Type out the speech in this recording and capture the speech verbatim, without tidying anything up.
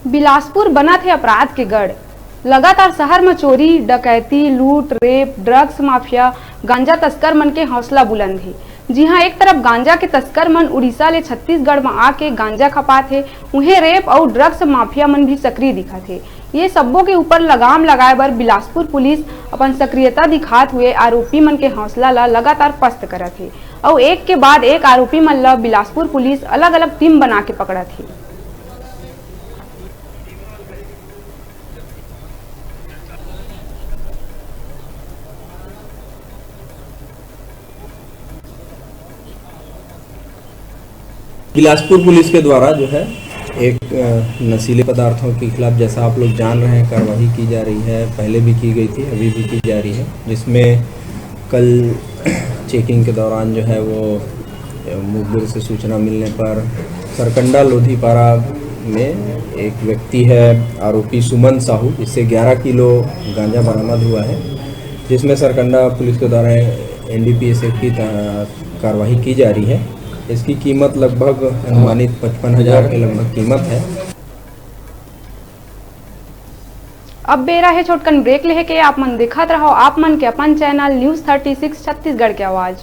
बिलासपुर बनत हे अपराध के गढ़। लगातार शहर म चोरी, डकैती, लूट, रेप, ड्रग्स माफिया, गांजा तस्कर मन के हौसला बुलंद हे। जी हां, एक तरफ गांजा के तस्कर मन उड़ीसा ले छत्तीसगढ़ म आके गांजा खपात हे, उहें रेप अउ ड्रग्स माफिया मन भी सक्रिय दिखत हे। ये सब्बो के ऊपर लगाम लगाए बर बिलासपुर पुलिस अपन सक्रियता दिखात हुए आरोपी मन के हौसला ला लगातार पस्त करत हे अउ एक के बाद एक आरोपी मन ला बिलासपुर पुलिस अलग-अलग टीम बना के पकड़त हे। बिलासपुर पुलिस के द्वारा जो है एक, अ, नशीले पदार्थों के खिलाफ, जैसा आप लोग जान रहे हैं, कार्रवाई की जा रही है, पहले भी की गई थी, अभी भी की जा रही है, जिसमें कल चेकिंग के दौरान जो है वो, अ, मुखबिर से सूचना मिलने पर सरकंडा लोधीपारा में एक व्यक्ति है आरोपी सुमन साहू, इससे ग्यारह किलो गांजा बरामद हुआ है, जिसमें सरकंडा पुलिस के द्वारा एनडीपीएस एक्ट की ता-, कार्रवाई की जा रही है। इसकी कीमत लगभग अनुमानित पचपन हजार के लगभग कीमत है। अब बेरा हे छोटकन ब्रेक लेहे के। आप मन देखत रहो आप मन के अपन channel news thirty six Chhattisgarh के आवाज़।